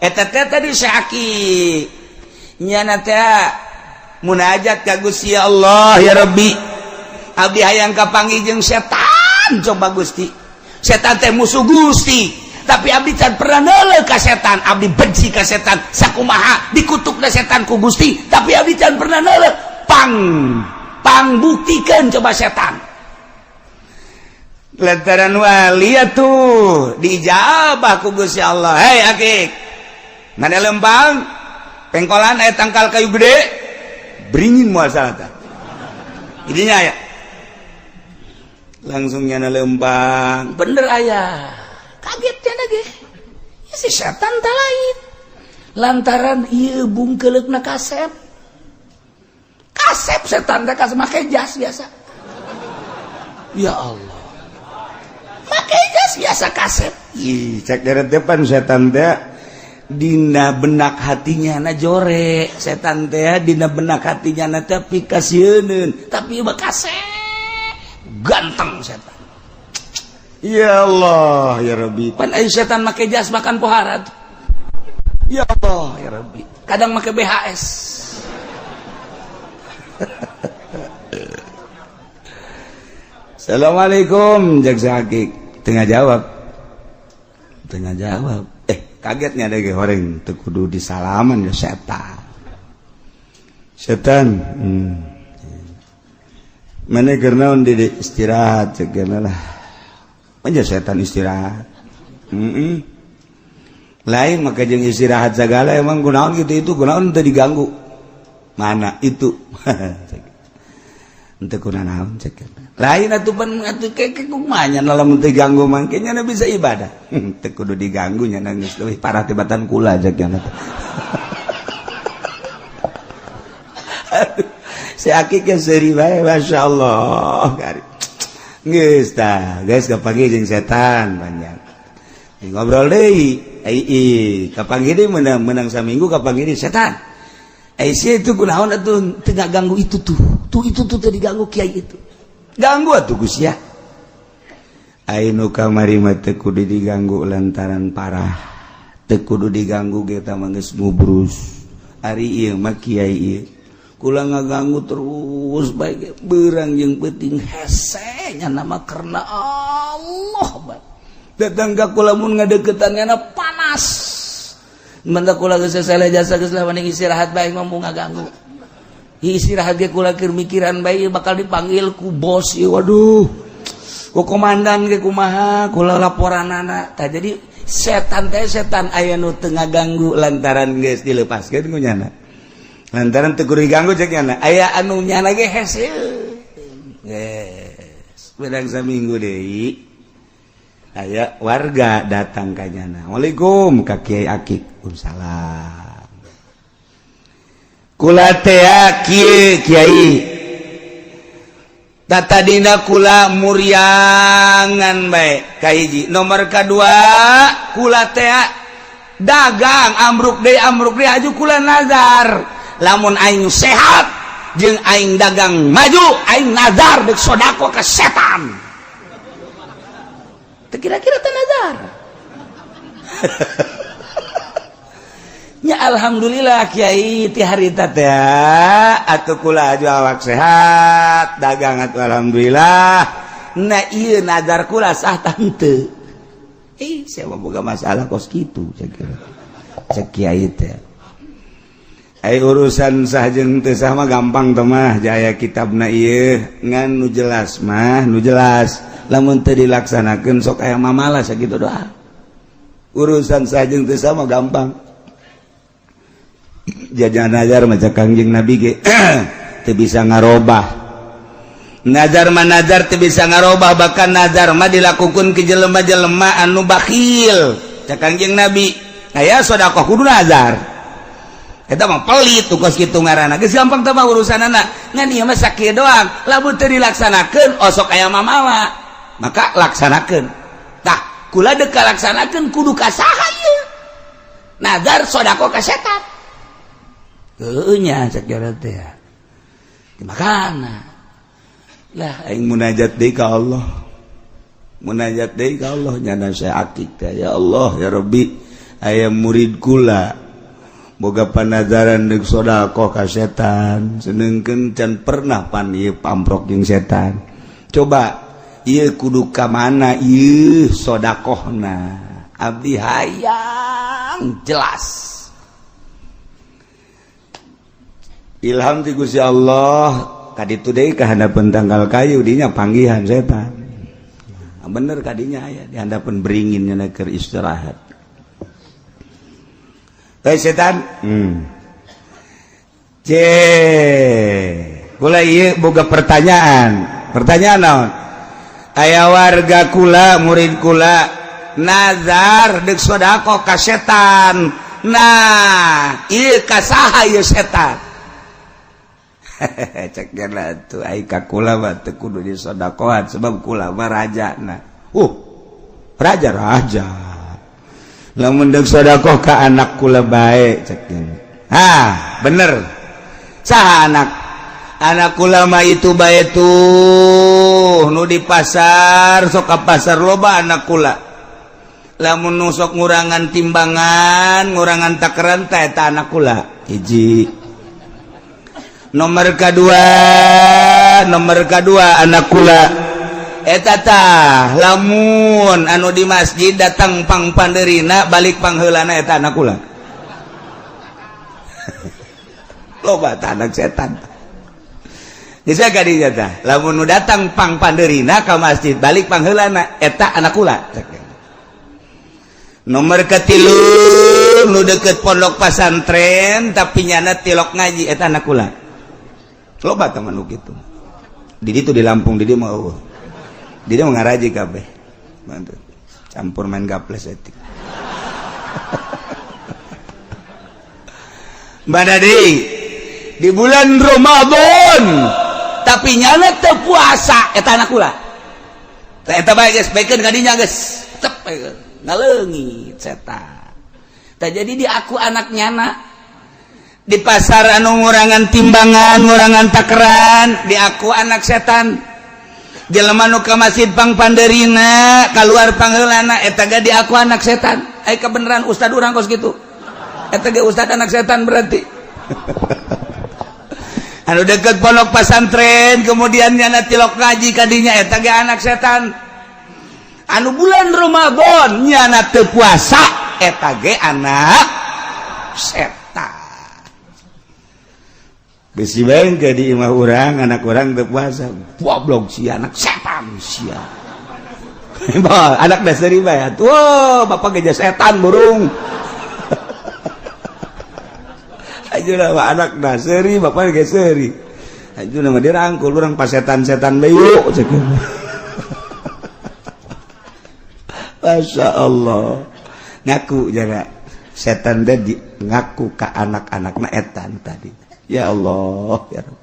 Eta teh tadi Syaki nyana teh munajat ka Gusti, "Ya Allah, ya Rabbi, abdi hayang kapanggih jeung setan. Coba Gusti, setan teh musuh Gusti, tapi abdi can pernah neuleuh ka setan. Abdi benci ka setan. Sakumaha dikutuk setan ku Gusti, tapi abdi can pernah neuleuh. Pang pang buktikan coba setan." Lantaran wali tuh diijabah ku Gusti Allah. "Hei Akik, mana lempang pengkolan aya tangkal kayu gede beringin, moal salah tah." Idinya ya langsung nyana lempang, bener aya. Kaget nya ge ya, si setan tak lain lantaran ieu bungkeuleukna kasep kasep. Setan teh kasep, make jas biasa. Ya Allah, make jas biasa kasep. Ih, cek dari depan setan teh dina benak hatinya na jore. Setan teh dina benak hatinya na tapi kasieun, tapi mah kasep, ganteng setan. Ya Allah, ya Rabbi, pan ayo setan make jas makan pohara tuh. Ya Allah, ya Rabbi, kadang make BHS. "Assalamualaikum," jaksa Hakik. Tengah jawab, tengah jawab. Eh, kagetnya ada orang teu kudu disalaman ya setan. "Setan, Mana keur naon di istirahat?" Cek lah. Aja setan istirahat. Lain maka jeung istirahat segala, emang kunaon gitu itu, kunaon teu diganggu. Mana itu? Henteu kunaon cek. Lain atuh pan atuh keke kumaha nya lamun teu diganggu mah nya bisa ibadah. Teu kudu diganggu nya geus leuwih parah tibatan kula cek nya. Aduh, si Akik ge seuri bae, masyaallah. Geus tah, geus kapanggih jeung setan panjang. Ngobrol deui, ai kapanggih deui menang menang saminggu kapanggih deui setan. Eh, si itu kunaon atuh teu ganggu itu tuh. Tuh itu tuh teu diganggu kiai itu. Ganggu atuh Gus ya. Ai nu kamari mah teu kudu diganggu lantaran parah. Teu kudu diganggu ge tah mah geus ngubrus. Ari ieu mah kiai ieu. Kula ngaganggu terus bae beurang jeung peuting hese nya nama karena Allah bae. Datang ka kula mun ngadeukeutan nyana panas. Mantap kula geus sesele jasa geus lah mending istirahat bae mampu ngaganggu. Istirahat ge kula keur mikiran bae bakal dipanggil ku bos ieu, waduh. Ku komandan ge kumaha kula laporanana. Tah jadi setan teh setan aya nu teu ngaganggu lantaran geus dilepaskeun ku nyana. Lantaran teu kudu diganggu cek nyana. Aya anu nyana ge hese. Geus, bedang saminggu deui. Aya warga datang ka nyana. "Assalamualaikum ka Kiai Akik." "Waalaikumsalam." "Kula teh kieu, Kiai. Tata dina kula muriangan bae kahiji. Nomor kadua kula teh dagang ambruk deui aju kula nazar. Lamun aing sehat jeung aing dagang maju, aing nazar deuk sodako ka setan." Teu kira-kira teh nazar. Ya alhamdulillah Kiai, ti harita teh atuh kula aju awak sehat, dagang atuh alhamdulillah. Nah, ieu nazar kula sah tah henteu? Eh, saya mah boga masalah kos kitu," saya kira. Cek Kiai teh. Ai urusan sah jeung teu sah mah gampang teh mah, jaya kitabna ieu ngan nu jelas mah nu jelas lamun teu dilaksanakeun sok aya mamala sakitu doa. Urusan sah jeung teu sah mah gampang. Jajan nazar maca Kangjeng Nabi ge teu bisa ngarobah. Nazar mah nazar teu bisa ngarobah, bahkan nazar mah dilakukan ke jelema-jelema anu bakhil. Cak Kangjeng Nabi, aya sedekah kudu nazar. Eta mah pelit tuh kos kitu ngaranna. Geus gampang teh mah urusanana. Ngan ieu mah sakieu doang. Lamun teu dilaksanakeun osok aya mamawa. Maka laksanakeun. Tah, kula deuk kalaksanakeun kudu ka saha ieu? Nazar sedekah ka setan. Heueuh nya cek teh. Dimakana. Lah aing munajat deui ka Allah. Munajat deui ka Allah nyana saya Akik teh, "Ya Allah, ya Rabbi, Aya murid kula boga panazaran deuk sedekah ka setan, sedengkeun can pernah pan ieu pamprok jeung setan. Coba ieu kudu ka mana ieu sedekahna? Abdi hayang jelas. Ilham ti Gusti Allah kaditu deui ka handapeun tangkal kayu dinya panggihan setan. Bener kadinya aya di handapeun beringin nya keur istirahat. Hei setan. C. Kula ieu boga pertanyaan. Pertanyaan naon? Aya warga kula, murid kula nazar deuk sedekah ka setan. Nah, ieu ka saha ieu setan? Cek lah tuh ai ka kula mah teu kudu disodakohan sebab kula mah raja. Nah, raja raja. Lamun deuk sedekah ka anak kula bae cek. Ah, bener. Saha anak? Anak kula mah itu bae tuh nu di pasar, sok ka pasar loba anak kula. Lamun nu sok ngurangan timbangan, ngurangan takaran teh eta anak kula. Hiji. Nomor kedua anak kula eta tah lamun anu di masjid datang pang panderina balik pangheulana eta anak kula. Loba tah anak setan. Bisa kadinya tah lamun nu datang pang panderina ka masjid balik pangheulana eta anak kula. Nomor ketilu nu deket pondok pasantren tapi nyana tilok ngaji eta anak kula. Loba teman nu kitu. Di ditu di Lampung, di dieu mah eueuh. Di dieu mah ngaraji kabeh. Bantu. Campur main gaples etik. Mbak di bulan Ramadan tapi nyana teu puasa eta anak kula. Tah eta bae geus baikeun ka dinya geus. Tep ngaleungit setan. Tah jadi di aku anak nyana di pasar anu ngurangan timbangan, ngurangan takaran, di aku anak setan. Jelema nu ka masjid pang panderina, keluar pangheulana eta ge di aku anak setan. Ai kebenaran ustad urang kos kitu. Eta ge ustad anak setan berarti. Anu deket pondok pasantren kemudian nyana tilok ngaji kadinya eta ge anak setan. Anu bulan Ramadan nyana teu puasa eta ge anak setan. Besi bae ke di imah urang anak urang teu puasa. Goblok sia anak setan sia. Anak dasar bae atuh. Wah, bapak ge setan burung. Aja lah anak dasari bapak ge seuri. Aja nama dirangkul urang pas setan-setan bae yuk cek. Masya Allah. Ngaku jaga setan teh di ngaku ka anak-anakna etan tadi. Ya Allah ya Rabb.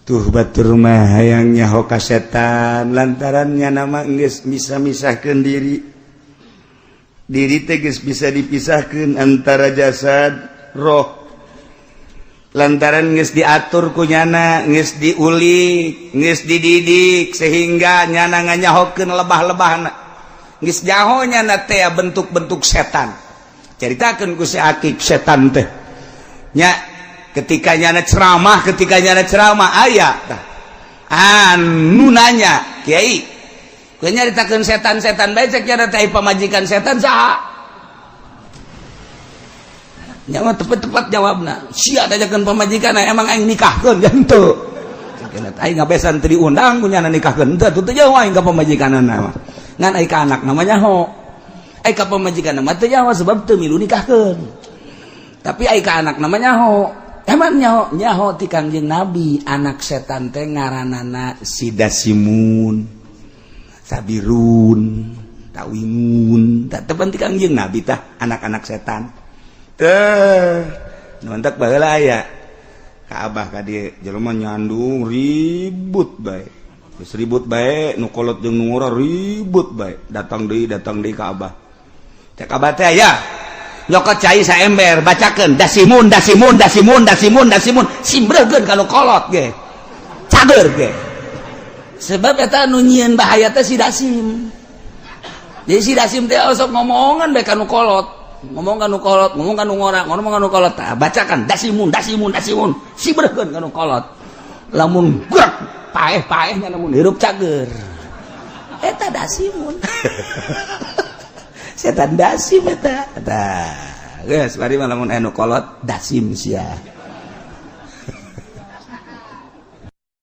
Tuh batur mah hayang nyaho ka setan lantarannya nama geus bisa misahkeun diri. Diri teh geus bisa dipisahkeun antara jasad roh. Lantaran geus diatur ku nyana, geus diulik, geus dididik sehingga nyana nganyahokeun lebah-lebahna. Geus nyaho nyana teh bentuk-bentuk setan. Caritakeun ku si Akik setan teh. Nya ketika nyana ceramah aya tah. Anu nanya, "Kiai, kowe nyaritakeun setan-setan bae cek nyana teh pamajikan setan saha?" Nya mah tepat-tepat jawabna. Sia dajakeun pamajikan emang aing nikahkeun henteu. Cek aing ngabesan teu diundang ku nyana nikahkeun henteu teu jauh aing ka pamajikanana mah. Ngan aing ka anak namanya ho. Aing ka pamajikan mah teu nyaho sebab teu milu nikahkeun. Tapi aing ka anak namanya ho. Emang nyaho nyaho ti Kangjeng Nabi anak setan teh ngaranana Sidasimun, Sabirun, Tawingun. Tak tepan ti Kangjeng Nabi tah anak-anak setan. Teh, mantak baheula aya ka abah ka dieu jelema nyandung ribut bae. Geus ribut bae nu kolot jeung nu ngora ribut bae. Datang deui ka abah. Cek abah teh aya nyokot cai saember bacakeun dasimun dasimun dasimun dasimun dasimun simbreukeun ka nu kolot ge. Cager ge. Sebab eta nu nyieun bahaya teh si dasim. Jadi si dasim teh sok ngomongan bae ka nu kolot. Ngomong ka nu kolot, ngomong ka nu ngora, ngomong ka nu kolot. Tah, bacakan dasimun, dasimun, dasimun. Sibrehkeun ka nu kolot. Lamun gerak paeh-paehnya, lamun hirup cager. Eta dasimun. Setan dasim eta. Tah, geus bari mah lamun anu kolot dasim sia.